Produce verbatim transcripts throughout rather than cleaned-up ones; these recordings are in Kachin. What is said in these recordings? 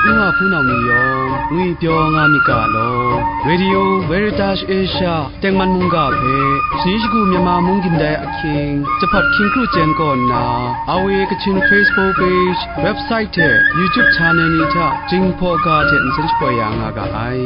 nu wa hpunau ni yawng ngwipyaw nga myit ga law. Radio Veritas Asia tengman mungga hpe, shani shagu Myanmar mung gindai ahkying, jahpawt hkying kru chyen kaw nna, R V A Kachin Facebook page, website hte YouTube channel ni hta Jinghpaw ga hte nsen shapoi ya nga ga ai.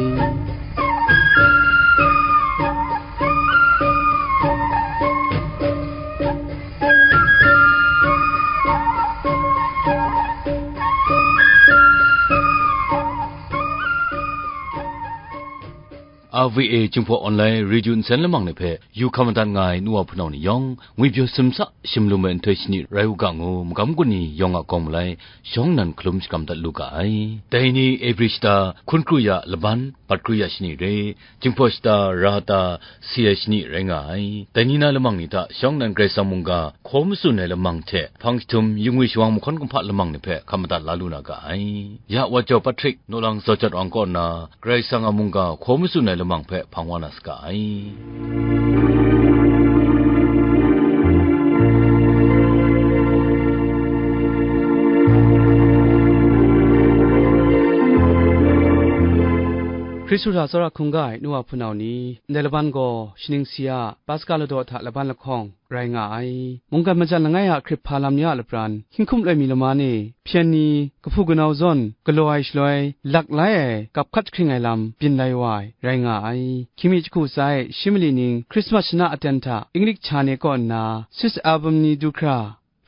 R V A Jinghpaw Online Radio nsen lamang ni hpe yu hkam madat nga ai nu wa hpunau ni yawng, ngwipyaw simsa shimlum ai nhtoi shani rai u ga ngu, magam gun ni yawng a kawng malai, shawng nnan hkalum shakram dat lu ga ai. Dai ni April shata hkun kru ya laban, bat kru ya shani re, Jinghpaw shata ra hta si ai shani rai nga ai. Dai ni na lamang ni hta shawng nnan Karai Kasang mungga hkaw matsun ai lamang hte, hpang jahtum yu ngwi shawang mahkawn kumhpa lamang ni hpe hkam madat la lu na ga ai. Ya Wa Jau Patrick, Naw Lang Zaw Jat Wang kaw nna, Karai Kasang a mungga hkaw matsun ai lamang hpe hpang wa na saga ai. Hkristu hta tsawra hkungga ai nu wa hpunau ni, ndai laban gaw shaning si a Paska ladaw hta laban lahkawng rai nga ai. Mungkan majan langai a hkrip hpa lam ni a lapran, hkying hkum loi mi lama ni, hpyen ni, kahpu kanau zawn galaw ai shaloi, lak lai ai gap hkat jahkring ai lam byin lai wa ai, rai nga ai. Hkying mi jahku tsa e shi mali ning Krismas shana aten hta Inglik cha ni kaw nna, Swiss album ni du hkra,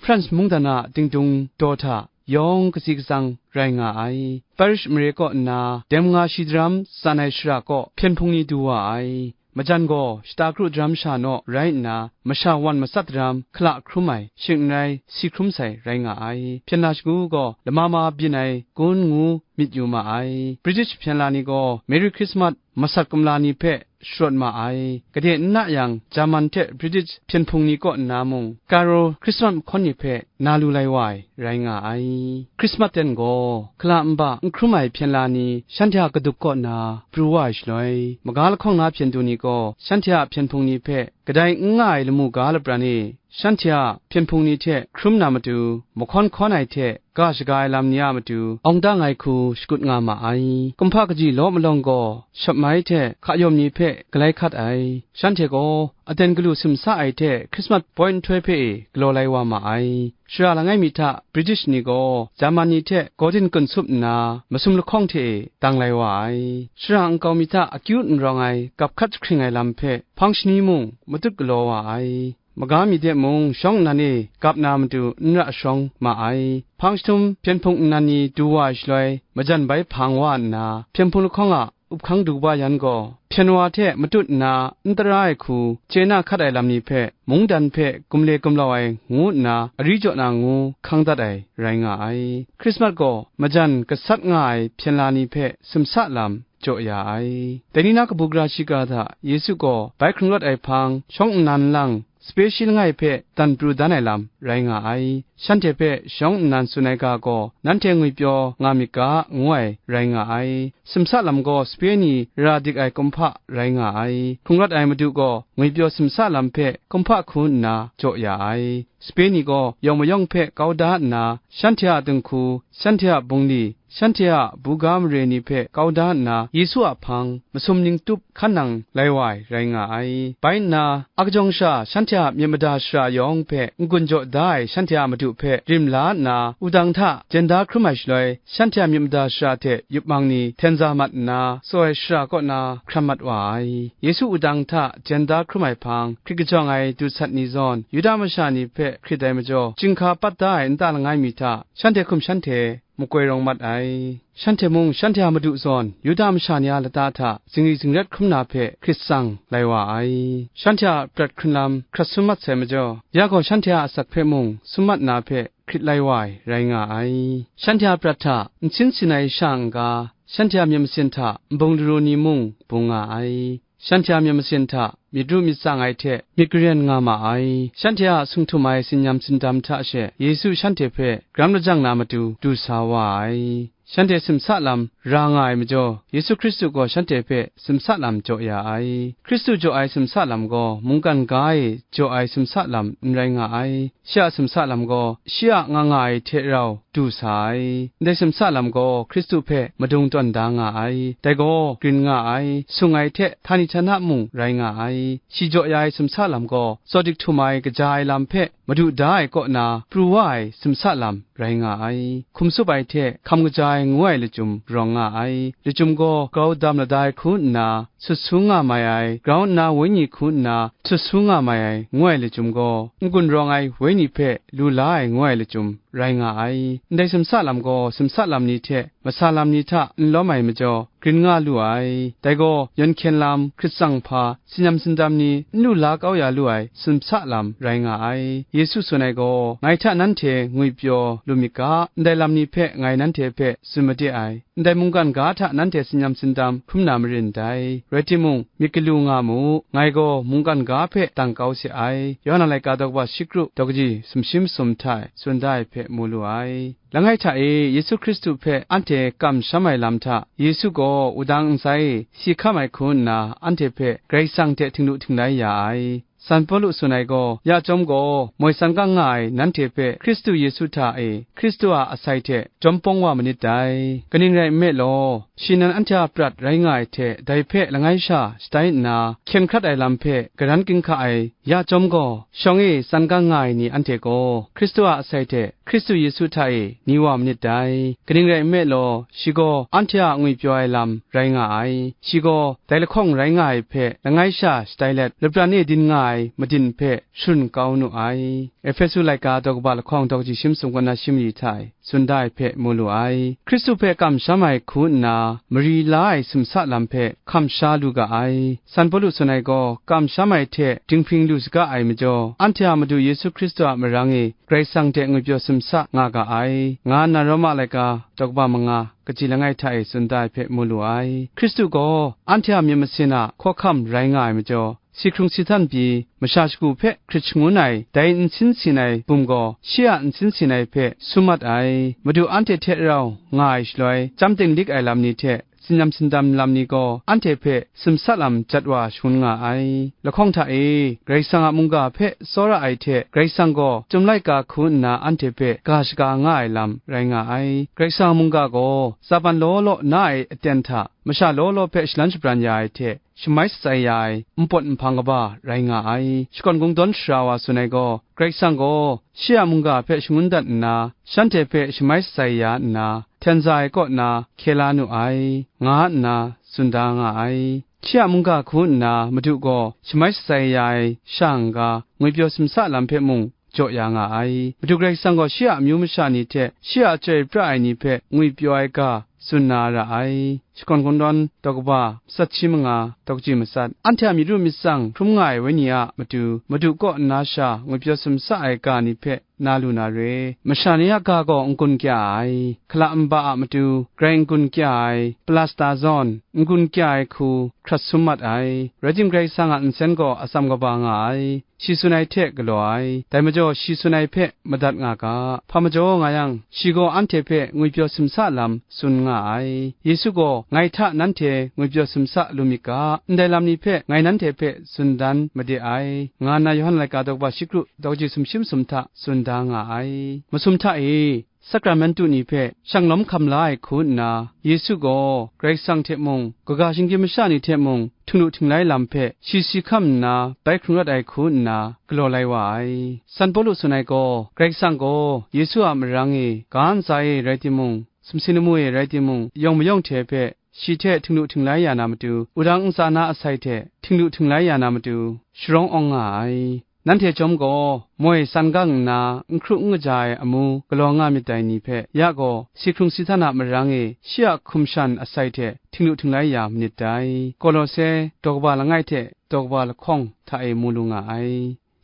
France mungdan a dingdung daw hta yawng katsi katsang rai nga ai. Parish mare kaw nna dem nga shi daram tsan ai shara kaw hpyen hpung ni du wa ai. Majan gaw shata kru daram sha naw rai nna, masha wan matsat daram hkala hkrum ai, shing n rai, si hkrum sai rai nga ai. Hpyen la shagu gaw lama ma byin ai kun ngu myit yu ma ai. British hpyen la ni gaw Merry Christmas masat kumla ni hpe sharawt ma ai. Gade n na yang, German hte British hpyen hpung ni kaw nna mung, Carol Christmas mahkawn ni hpe na lu lai wa ai, rai nga ai. Christmas ten gaw, hkala nba n hkrum ai hpyen la ni shanhte a kadup kaw nna pru wa ai shaloi, maga lahkawng na hpyen du ni gaw, shanhte a hpyen hpung ni hpe kadai n nga ai lamu ga lapran e, shanhte a hpyen hpung ni hte hkrum na matu, mahkawn hkawn ai hte ga shaga ai lam ni a matu, awng dang ai hku shakut nga ma ai. Kumhpa kaji law malawng gaw, shap mai hte hka yawm ni hpe galai hkat ai. Shanhte gaw aten galu simsa ai hte Krismas boi nhtoi hpe e galaw lai wa ma ai. Shara langai mi hta British ni gaw German ni hte gaw din kun sup nna, masum lahkawng hte e dang lai wa ai. Shara nkau mi hta akyu n rawng ai gap hkat jahkring ai lam hpe hpang shani mung matut galaw wa ai. Maga mi de mung shawng nnan e gap na matu n ra shawng ma ai. Hpang jahtum hpyen hpung nnan ni du wa ai shaloi, majan bai hpang wa nna, hpyen hpung lahkawng a up hkang du ba yan gaw, hpyen wa hte matut nna n tara ai hku chye na hkat ai lam ni hpe, mungdan hpe gumle gumlau ai ngu nna, ari jaw na ngu hkang dat ai rai nga ai. Krismas gaw majan gasat nga ai hpyen la ni hpe simsa lam jaw ya ai. Dai ni na kabu gara shiga hta Yesu gaw bai hkrung rawt ai hpang, shawng nnan lang, sape shi langai hpe dan pru dan ai lam rai nga ai. Shanhte hpe shawng nnan tsun ai ga gaw, nanhte ngwipyaw nga myit ga, ngu ai rai nga ai. Simsa lam gaw sape ni ra dik ai kumhpa rai nga ai. Hkrung rawt ai Madu gaw ngwipyaw simsa lam hpe kumhpa hku nna jaw ya ai. Sape ni gaw yawng mayawng hpe kau da nna, shanhte a dinghku, shanhte a bungli, shanhte a buga mare ni hpe kau da nna, Yesu a hpang masum ning tup hkan nang lai wa ai rai nga ai. Bai nna, a kajawng sha shanhte a myit mada shara yawng hpe n-gun jaw da ai shanhte a Madu hpe rim la nna, wudang hta jen da hkrum ai shaloi, shanhte a myit mada shara hte yup mang ni hten za mat nna, tsaw ai shara kaw na hkram mat wa ai. Yesu wudang hta jen da hkrum ai hpang, hkrit kajawng ai dusat ni zawn, Yuda masha ni hpe hkrit ai majaw, chyinghka pat da ai nta langai mi hta, shanhte hkum shanhte makoi rawng mat ai. Shanhte mung shanhte a Madu zawn, Yuda masha ni a lata hta zingri zingrat hkrum na hpe hkrit tsang lai wa ai. Shanhte a prat hkrun lam hkrat sum mat sai majaw, ya gaw shanhte a asak hpe mung sum mat na hpe hkrit lai wa ai rai nga ai. Shanhte a prat hta nsin sin ai sha n-ga, shanhte a myit masin hta nbung daru ni mung bung nga ai. Shanhte a myit masin hta myit ru myit tsang ai hte myit karen nga ma ai. Shanhte a sung htum ai tsin-yam tsindam hta she Yesu shanhte hpe garam lajang na matu du sa wa ai. shanhte simsa lam ra nga ai majaw, Yesu Hkristu gaw shanhte hpe simsa lam jaw ya ai. Hkristu jaw ai simsa lam gaw mungkan ga e jaw ai simsa lam n rai nga ai. Shi a simsa lam gaw shi a nga nga ai hte rau du sa ai. Ndai simsa lam gaw Hkristu hpe madung tawn da nga ai. Dai gaw grin nga ai, sung ai hte htani htana mung rai nga ai. Shi jaw ya ai simsa lam gaw, tsawdik htum ai kaja ai lam hpe madu da ai kaw na pru wa ai simsa lam rai nga ai. Hkum tsup ai hte hkam kaja ai ngu ai lachyum rawng nga ai. Lachyum gaw grau dam lada ai hku nna sut su nga mai ai, grau nna wenyi hku nna sut su nga mai ai ngu ai lachyum gaw, n-gun rawng ai wenyi hpe lu la ai ngu ai lachyum rai nga ai. Ndai simsa lam gaw simsa lam ni hte masa lam ni hta n lawm ai majaw, grin nga lu ai. Dai gaw yawn hkyen lam, hkritsang hpa, sinyam sindam ni n lu la kau ya lu ai simsa lam rai nga ai. Yesu tsun ai gaw, "Ngai hta nanhte ngwipyaw lu myit ga, ndai lam ni hpe ngai nanhte hpe tsun made ai. Ndai mungkan ga hta nanhte sinyam sindam hkrum na marin dai. Rai timung, myit galu nga mu, ngai gaw mungkan ga hpe dang kau se ai." Yawhan a laika daw kaba shi kru daw kaji sumshi masum hta e tsun da ai hpe mu lu ai. Langai hta e Yesu Hkristu hpe anhte kamsham ai lam hta, Yesu gaw wudang ntsa e si hkam ai hku nna anhte hpe Karai Kasang hte htinglu htinglai ya ai. San Pawlu tsun ai gaw, ya chyawm gaw, moi san gang nga ai nanhte hpe Hkristu Yesu hta e Hkristu a asai hte jawm pawng wa manit dai. Kaning rai nme law, shi nan anhte a prat rai nga ai hte dai hpe langai sha shatai nna, hkyeng hkrat ai lam hpe garan ginhka ai, ya chyawm gaw, shawng e san gang nga ai ni anhte gaw, Hkristu a asai hte Hkristu Yesu hta e ni wa manit dai. Kaning rai nme law, shi gaw anhte a ngwipyaw ai lam rai nga ai. Shi gaw dai lahkawng rai nga ai hpe langai sha shatai let, lapran e din nga ai madin hpe sharun kau nu ai. Ehpesu laika daw kaba lahkawng daw kaji shi masum kaw na shi mali hta e tsun da ai hpe mu lu ai. Hkristu hpe kamsham ai hku nna mari la ai simsa lam hpe hkam sha lu ga ai. San Pawlu tsun ai gaw, kamsham ai hte dinghpring lu saga ai majaw, anhte a Madu Yesu Hkristu a marang e Karai Kasang hte ngwipyaw simsa nga ga ai, nga nna Roma laika daw kaba manga kaji langai hta e tsun da ai hpe mu lu ai. Hkristu gaw anhte a myit masin a hkawhkam rai nga ai majaw, si hkrung si htan pyi, masha shagu hpe hkrit shangun ai dai nsin sin ai bum gaw shi a nsin sin ai hpe sum mat ai. Madu anhte hte rau nga ai shaloi, chyam tenglik ai lam ni hte sinyam sindam lam ni gaw anhte hpe simsa lam jat wa shangun nga ai. Lahkawng hta e, Karai Kasang a mungga hpe tsawra ai hte, Karai Kasang gaw Chyum laika hku nna anhte hpe ga shaga nga ai lam rai nga ai. Karai Kasang a mungga gaw tsaban law law na ai aten hta masha law law hpe shalan shabran ya ai hte, shamai shatsai ya ai npawt nhpang kaba rai nga ai. Shakawn Kungdawn Sara wa tsun ai gaw, Karai Kasang gaw shi a mungga hpe shangun dat nna, shanhte hpe shamai shatsai ya nna, htenza ai kaw na hkye la nu ai, nga nna tsun da nga ai. Shi a mungga hku nna Madu gaw shamai shatsai ya ai sha n-ga, ngwipyaw simsa lam hpe mung jaw ya nga ai. Madu Karai Kasang gaw shi a amyu masha ni hte shi a chyoi pra ai ni hpe ngwipyaw ai ga tsun na ra ai. Shakawn Kungdawn daw kaba matsat shi manga daw kaji matsat, anhte a myit ru myit tsang hkrum nga ai wenyi a matu, Madu kaw nna sha ngwipyaw simsa ai ga ni hpe na lu na re. Masha ni a ga gaw n-gun kya ai, hkala nba a matu grai n-gun kya ai, palasta zawn n-gun kya ai hku hkrat sum mat ai. Rai tim, Karai Kasang a nsen gaw atsam kaba nga ai. Shi tsun ai hte galaw ai. Dai majaw shi tsun ai hpe madat nga ga. Hpa majaw nga yang, shi gaw anhte hpe ngwipyaw simsa lam tsun nga ai. Yesu gaw, "Ngai hta nanhte ngwipyaw simsa lu myit ga, ndai lam ni hpe ngai nanhte hpe tsun dan made ai," nga nna Yawhan laika daw kaba shi kru daw kaji sumshi masum hta tsun da nga ai. Masum hta e, sakramentu ni hpe shang lawm hkam la ai hku nna, Yesu gaw Karai Kasang hte mung, kaga shinggyim masha ni hte mung, htinglu htinglai lam hpe shi si hkam nna bai hkrung rawt ai hku nna galaw lai wa ai. San Pawlu tsun ai gaw, Karai Kasang gaw Yesu a marang e, ga ntsa e rai timung, sumsing lamu e rai timung, yawng mayawng hte hpe shi hte htinglu htinglai ya na matu, wudang ntsa na asai hte htinglu htinglai ya na matu, sharawng awng nga ai. Nanhte chyawm gaw, moi san gang nna, n hkru n kaja ai amu galaw nga myit dai ni hpe, ya gaw, si hkrung si htan a marang e shi a hkum shan asai hte htinglu htinglai ya manit dai. Kolose daw kaba langai hte daw kaba lahkawng hta e mu lu nga ai.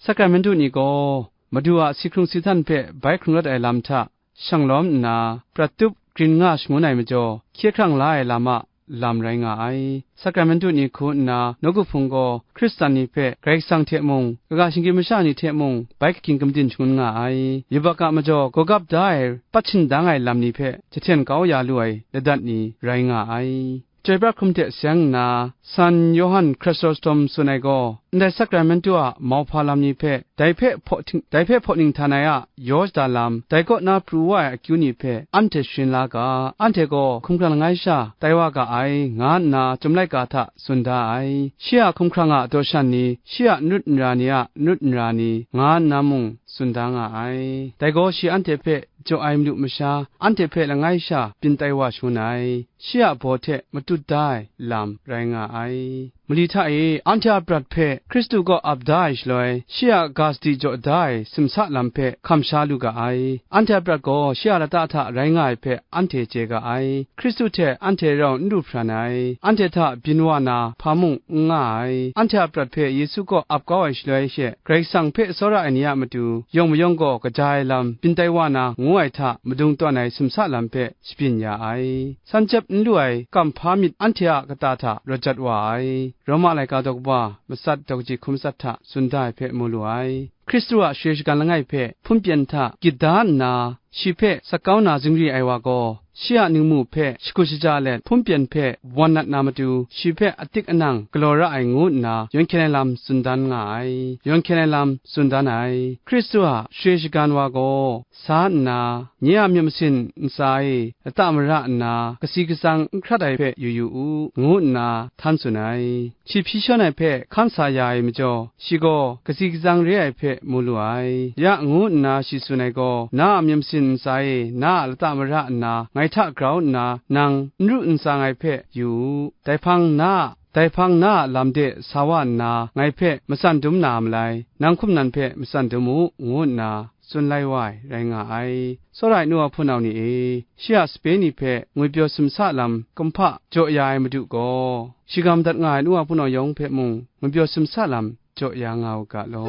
Sakramentu ni gaw, Madu a si hkrung si htan hpe bai hkrung rawt ai lam hta, shang lawm nna, prat tup grin nga shangun ai majaw, hkye hkrang la ai lam a lam rai nga ai. Sakramentu ni hku nna, nawku hpung gaw Hkristan ni hpe Karai Kasang hte mung, kaga shinggyim masha ni hte mung, bai kagying kamdin shangun nga ai. Yubak a majaw gawgap da ai, pat shindang ai lam ni hpe jahten kau ya lu ai ladat ni rai nga ai. Chyoi pra hkrum hte seng nna, San Yawhan Hkrisostom tsun ai gaw, ndai sakramentu a mauhpa lam ni hpe, dai hpe hpaw hting-, dai hpe hpaw ninghtan ai a yaw shada lam, dai kaw na pru wa ai akyu ni hpe anhte sharin la ga, anhte gaw hkumhkrang langai sha tai wa ga ai, nga nna Chyum laika hta tsun da ai. Shi a hkumhkrang a daw shan ni, shi a n rut n ra ni a n rut n ra ni, nga nna mung tsun da nga ai. Dai gaw shi anhte hpe jaw ai madu masha, anhte hpe langai sha byin tai wa shangun ai, shi a baw hte matut da ai lam rai nga ai. Mali hta e, anhte a prat hpe Hkristu kaw ap da ai shaloi, shi a ga sadi jaw da ai simsa lam hpe hkam sha lu ga ai. Anhte a prat gaw shi a lata hta rai nga ai hpe anhte chye ga ai. Hkristu hte anhte rau n du hpran ai, anhte hta byin wa na hpa mung n nga ai. Anhte a prat hpe Yesu kaw ap kau ai shaloi she, Karai Kasang hpe tsawra ai ni a matu, yawng mayawng gaw kaja ai lam byin tai wa na ngu ai hta madung tawn ai simsa lam hpe shabyin ya ai. San chyep n lu ai kamhpa myit anhte a kata hta rawt jat wa ai. Roma laika daw kaba matsat daw kaji hku matsat hta tsun da ai hpe mu lu ai. Hkristu a share shagan langai hpe hpun pyen hta gyit da nna, shi hpe sak kau na zingri ai wa gaw, shi a ningmu hpe shakut shaja let hpun pyen hpe wan nat na matu, shi hpe atik anang galaw ra ai ngu nna, yawn hkyen ai lam tsun dan nga ai. Yawn hkyen ai lam tsun dan ai. Hkristu a share shagan wa gaw, sa nna, nye a myit masin ntsa e lata mara nna, kasi katsang n hkrat ai hpe yu yu u, ngu nna htan tsun ai. Shi hpyi shawn ai hpe hkan sa ya ai majaw, shi gaw kasi katsang re ai hpe mu lu ai. Ya ngu nna shi tsun ai gaw, na a myit masin ntsa e na a lata mara nna, ngai hta grau nna, nang n ru n tsang ai hpe yu u. Dai hpang na a, dai hpang na a lam de sa wa nna, ngai hpe matsan dum na a malai, nang hkum nan hpe matsan dum u, ngu nna tsun lai wa ai rai nga ai. Tsawra ai nu wa hpunau ni e, shi a sape ni hpe ngwipyaw simsa lam kumhpa jaw ya ai Madu gaw, shingkang madat nga ai nu wa hpunau yawng hpe mung ngwipyaw simsa lam jaw ya nga u ga law.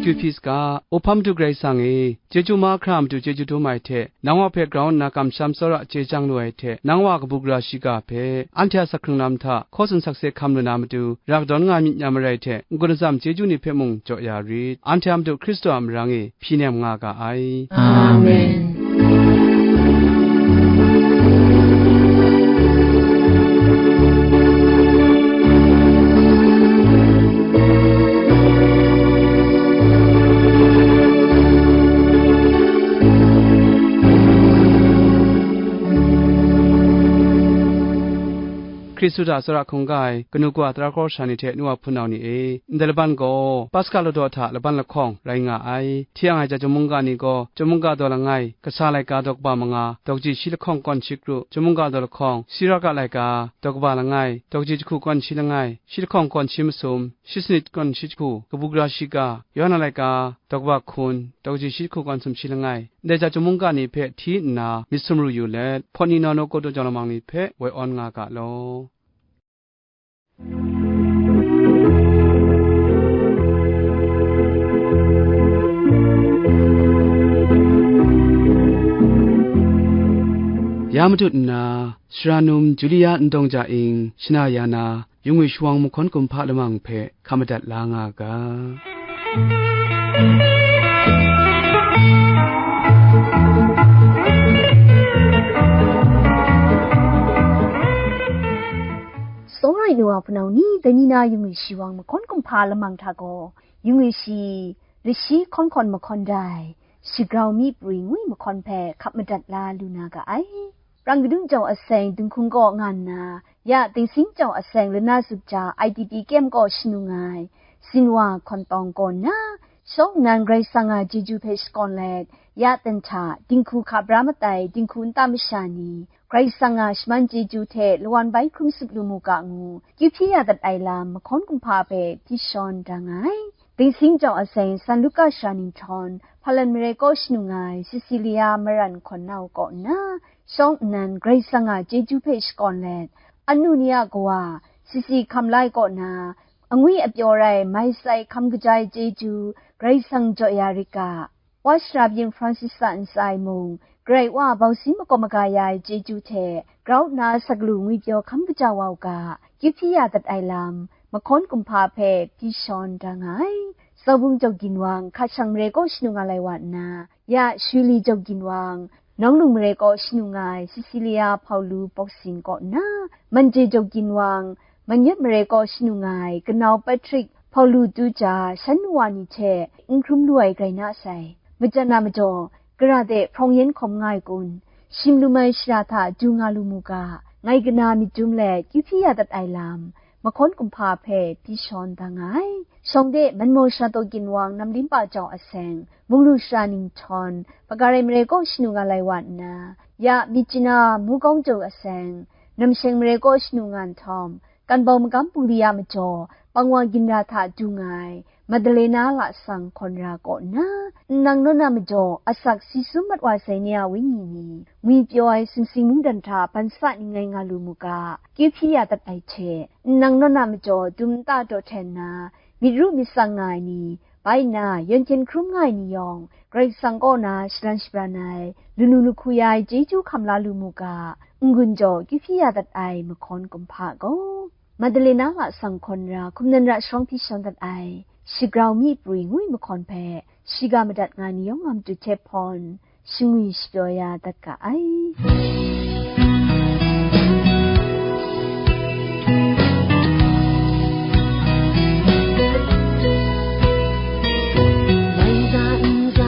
Akyu hpyi saga, Upham Madu Karai Kasang e, chyeju mahkra matu chyeju dum ai hte, nang wa hpe grau nna kamsham tsawra chye chyang lu ai hte, nang wa kabu gara shiga hpe, anhte a sak hkrung lam hta hkaw tsun sakse hkam lu na matu, ra kadawn nga myit nya marai hte, n-gun atsam chyeju ni hpe mung jaw ya rit. Anhte a Madu Hkristu a marang e hpyi nem nga ga ai. Amen. Hkristu hta tsawra hkungga ai kanu kawa tara kawsha ni hte nu wa hpunau ni e, ndai laban gaw Paska ladaw hta laban lahkawng rai nga ai. Hti ang ai chyum mungga ni gaw, chyum mungga daw langai, kasa laika daw kaba manga, daw kaji shi lahkawng kawn shi kru, chyum mungga daw lahkawng, Siraka laika daw kaba langai, daw kaji jahku kawn shi langai, shi lahkawng kawn shi masum, shi sanit kawn shi jahku, kabu gara shiga, Yawhan a laika daw kaba hkun, daw kaji shi jahku kawn sumshi langai, ndai chyum mungga ni hpe hti nna myit sumru yu let, hpawt ni naw naw kawdaw jawng lamang ni hpe woi awn nga ga law. Ya matut nna, Sara num Julia Ndawng Ja Ing shana ya na, yungwi shawang mahkawn kumhpa lamang hpe hkap madat la nga ga. Sawrai nu a hpunau ni, dai ni na yungwi shawang mahkawn kumhpa lamang hta gaw, yungwi shi, lashi hkawn hkawn mahkawn dai, shagrau mi prwi ngwi mahkawn hpe hkap madat la lu na ga ai. Prang kadu jau aseng dinghkung kaw nga nna, ya Dingsing jau aseng lana zup ja I D P kem kaw shanu nga ai, Sinwa hkawntawng kaw nna, shawng nnan Karai Kasang a chyeju hpe shakawn let, ya ten hta dinghku hka bra matai dinghku nta masha ni, Karai Kasang a shaman chyeju hte lawan bai hkrum sup lu mu ga ngu, kyu hpyi ya dat ai lam mahkawn kumhpa hpe hpyi shawn da nga ai. Dingsing jau aseng San Luka sara nhtawm, Hpalan mare kaw shanu nga ai Sisilia maran hkawn nau kaw nna, shawng nnan Karai Kasang a chyeju hpe shakawn let, anu ni a kawa, sisi hkam lai kaw na, Angwi apyaw rai mai sai hkam kaja ai chyeju Karai Kasang jaw ya rit ga. Wa sara byin Francis a ntsa e mung, Karai Wa bausin makawp maga ya ai chyeju hte grau nna salu ngwi pyaw hkam kaja wa u ga, kyu hpyi ya dat ai lam, mahkawn kumhpa hpe hpyi shawn da nga ai. Zaubung Jau Ginwang, hka shang mare kaw shanu nga lai wa nna, ya Shuli Jau Ginwang, Nawng Lung mare kaw shanu nga ai Cecilia Hpaulu Bawksin kaw nna, Manje Jau Ginwang, Manyut mare kaw shanu nga ai Kanau Patrick Hpaulu Tuja, shan nu wa ni hte n hkrum lu ai grai na sai. Majan a majaw, gara de hprawng yen hkawm nga ai kun, shim lum ai shara hta du nga lu mu ga, ngai kana myit dum let kyu hpyi ya dat ai lam, mahkawn kumhpa hpe hpyi shawn da nga ai. Shawng de Manmaw Sharato Ginwang Namlimpa Jau Aseng, Munglu Sara Ninghtawm, Hpagarai mare kaw shanu nga lai wa nna, ya Myitkyina Mukawng Jau Aseng, Namsheng mare kaw shanu nga nhtawm, Kanbau Magam Pungli a majaw, pangwa ginra hta du nga ai, Madalena Lasang Hkawnra kaw nna, nnang nawn a majaw, asak si sum mat wa sai ni a wenyi ni, ngwi pyaw ai sumsing mungdan hta ban sa ning ngai nga lu mu ga, kyu hpyi ya dat ai hte, nnang nawn a majaw, dum nta daw hten nna, myit ru myit tsang nga ai ni, bai nna, yawn hkyen hkrum nga ai ni yawng, Karai Kasang kaw na shalan shabran ai, lanu lahku ya ai chyeju hkam la lu mu ga, n-gun jaw kyu hpyi ya dat ai mahkawn kumhpa gaw, Madalena Lasang Hkawnra, hkum nan ra sharawng hpyi shawn dat ai, Shagrau Mi Prwi ngu ai mahkawn hpe, shiga madat nga ai ni yawng a matu hte hpawn, shangwi shapyaw ya dat ga ai. 来吧，来吧，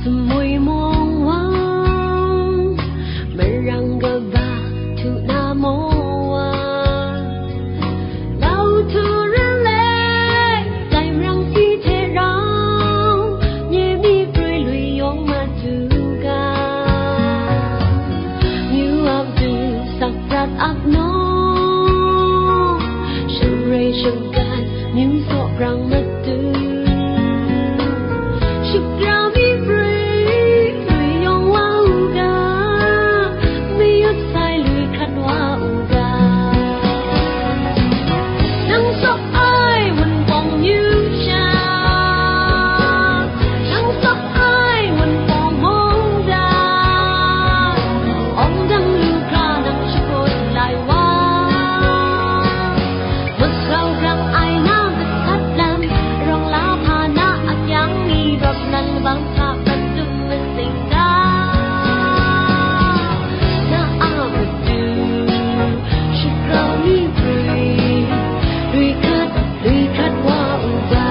怎么望望？Marang kaba htu na maw wa? Lautu ran le, dai marang si hte rau, nye mi prwi lui yawng matu ga. Myu a matu sak prat ap naw, shaloi shagan myu saw brang matu. Shakra mi prwi, lui yawng wa u ga, mayut sai lui hkrat wa u ga. Nang sawk ai wunpawng myu sha, nang sawk ai wunpawng mungdan, awng dang lu hkra nang shakut lai wa. Masau grang ai na masat lam, rawng la hpa na akyang ni rawt nan bang hta ban dum masing ga. Na a matu, shagrau mi prwi, lui hkrat, lui hkrat wa u ga.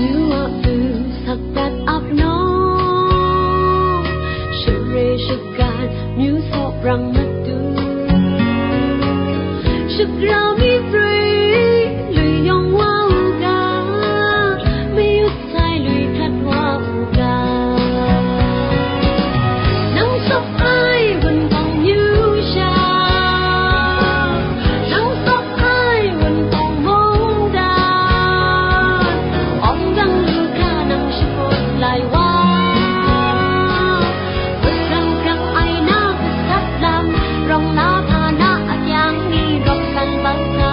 Yu a tu sak dat ap naw, share shagan myu saw brang matu. Shagrau mi prwi, lui yawng wa u ga, mayut sai lui hkrat wa u ga. Nang sawk ai wunpawng myu sha, nang sawk ai wunpawng mungdan, awng dang lu hkra nang shakut lai wa. Masau grang ai na masat lam, rawng la hpa na akyang ni rawt nan bang hta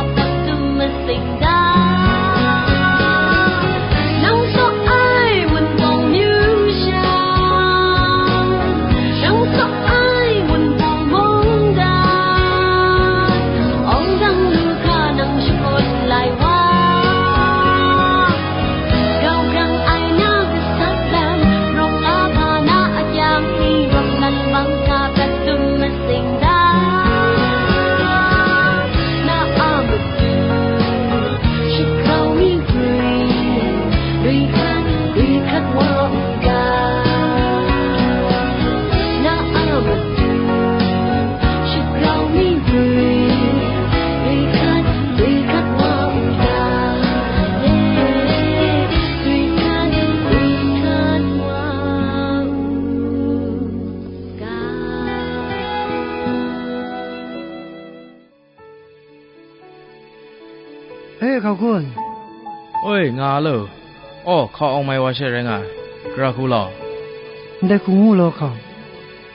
E, hkau kun. Oi, nga lo. Aw, hkau awng mai wa she rai nga ai. Gara hku law. Ndai hku ngu law hkau.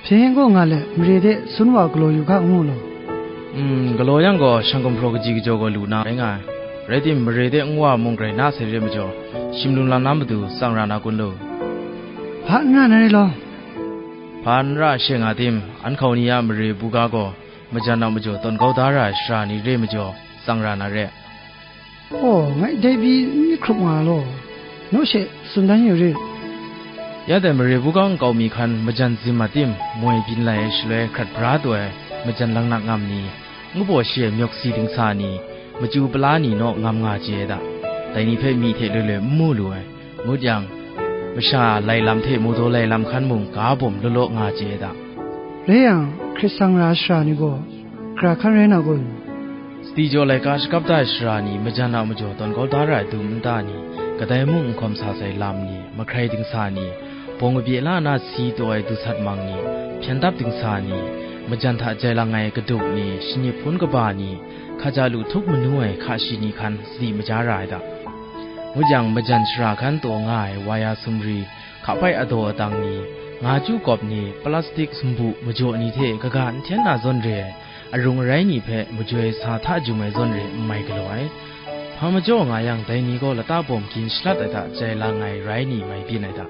Hpyen gaw nga let, mare de sun wa galaw yu ga ngu law. Mm, galaw yang gaw, shang gumhpraw kaji kajaw gaw lu na rai nga ai. Rai tim, mare de nwa mung grai na sai re majaw, shim lung lam na matu tsang ra na kun lo. Hpa n ra na re law. Hpa n ra she nga tim, an hkau ni a mare buga gaw, majan a majaw tawn kau da ra ai shara ni re majaw, tsang ra na re. Aw, ngai dai pyi n myit hkrup nga law, naw she tsun dan yu rit. Ya dai mare buga nkau mi hkan majan zim a tim, moi byin lai ai shaloi hkrat bra taw ai majan laknak ngam ni, ngu baw shi ai myawk si dingsa ni, machyu pala ni naw ngam nga chye ai da. Dai ni hpe myi hte loi loi n mu lu ai. Ngut yang, masha lai lam hte mawdaw lai lam hkan mung ga bawm law law nga chye ai da. Rai yang, hkrit sang ra ai shara ni gaw, gara hkan rai na kun? Sadi jaw laika shakap da ai shara ni, majan a majaw tawn kau da ra ai dum nta ni, kadai mung n hkawm sa sai lam ni, mahkrai dingsa ni, bawng kabye la na si taw ai dusat mang ni, hpyen dap dingsa ni, majan hta jai lang ai kaduk ni, shanip hpun kaba ni, hkaja lu htup manu ai hka shi ni hkan sadi maja ra ai da. Ngut yang, majan shara hkan taw nga ai wa ya sumri, hkapai adaw adang ni, nga chyu kawp ni, plastik sumbu majaw ni hte kaga n hten na zawn re ai, arung arai ni hpe majoi sa hta jum ai zawn re n mai galaw ai. Hpa majaw nga yang, dai ni gaw lata bawm gin shalat ai hta jai lang ai rai ni mai byin ai hta,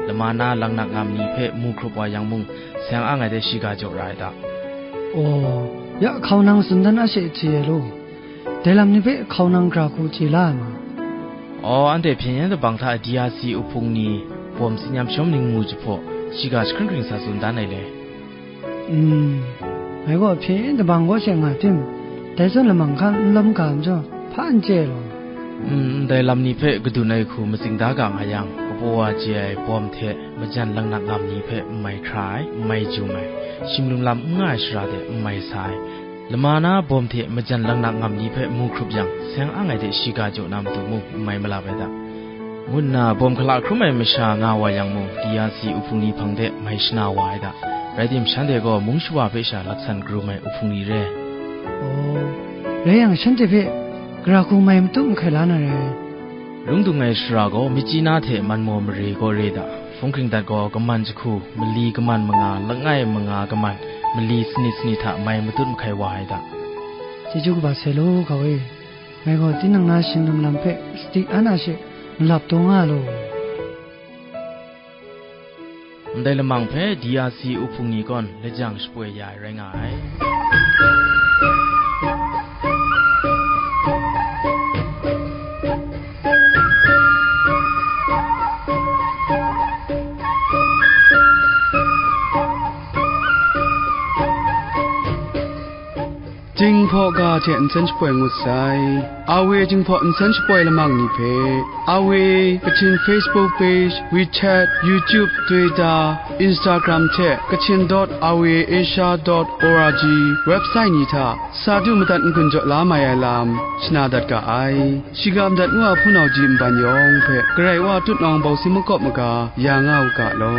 lama na laknak ngam ni hpe mu hkrup wa yang mung, seng ang ai de shiga jaw ra ai hta. Aw, ya hkau nang tsun dan a she chye ai law. Dai lam ni hpe hkau nang gara hku chye la ai ma? Aw, anhte hpyen yen dabang hta D R C uhpung ni bawm tsin yam shawm ning mu jahpaw, shiga jahkring hkring sa tsun dan ai le. Mm, ngai gaw hpyen yen dabang kaw she nga tim, dai zawn lamang hkan n lawm ga majaw, hpa n chye law. Mm, ndai lam ni hpe kadun ai hku matsing da ga nga yang, kapaw wa chye ai bawm hte majan laknak ngam ni hpe n mai hkra ai, n mai jum ai, shim lung lam n nga ai shara de n mai sa ai, lama na bawm hte majan laknak ngam ni hpe mu hkrup yang, seng ang ai de shiga jaw na matu mung n mai malap ai da, ngu nna bawm hkala hkrum ai masha nga wa yang mung, D R C uhpung ni hpang de mai shana wa ai da. Rai tim, shanhte gaw mung shawa hpe sha laksan karum ai uhpung ni re. Aw, rai yang, shanhte hpe gara hku mai matut mahkai la na rai. Lung dung ai shara gaw, Myitkyina hte Manmaw mare gaw re da. Hpung hkring dat gaw, kaman jahku, mali kaman manga, langai manga kaman, mali sanit sanit hta mai matut mahkai wa ai da. Chyeju kaba sai law, hkau e. Ngai gaw tinang na shing lung lam hpe sadi an a she malap taw nga law. Ndai lamang hpe D R C uhpung ni gaw lajang shapoi ya ai rai nga ai. Jinghpaw ga hte nsen shapoi ngut sai. A W Jinghpaw nsen shapoi lamang ni hpe, A W Kachin Facebook page, WeChat, YouTube, Twitter, Instagram hte Kachin dot R V A Asia dot O R G website ni hta sa du madat n-gun jaw la mai ai lam shana dat ga ai. Shiga madat ngu a hpunau ji nban yawng hpe Karai Wa tut nawng bawsi makawp maga ya nga u ga law.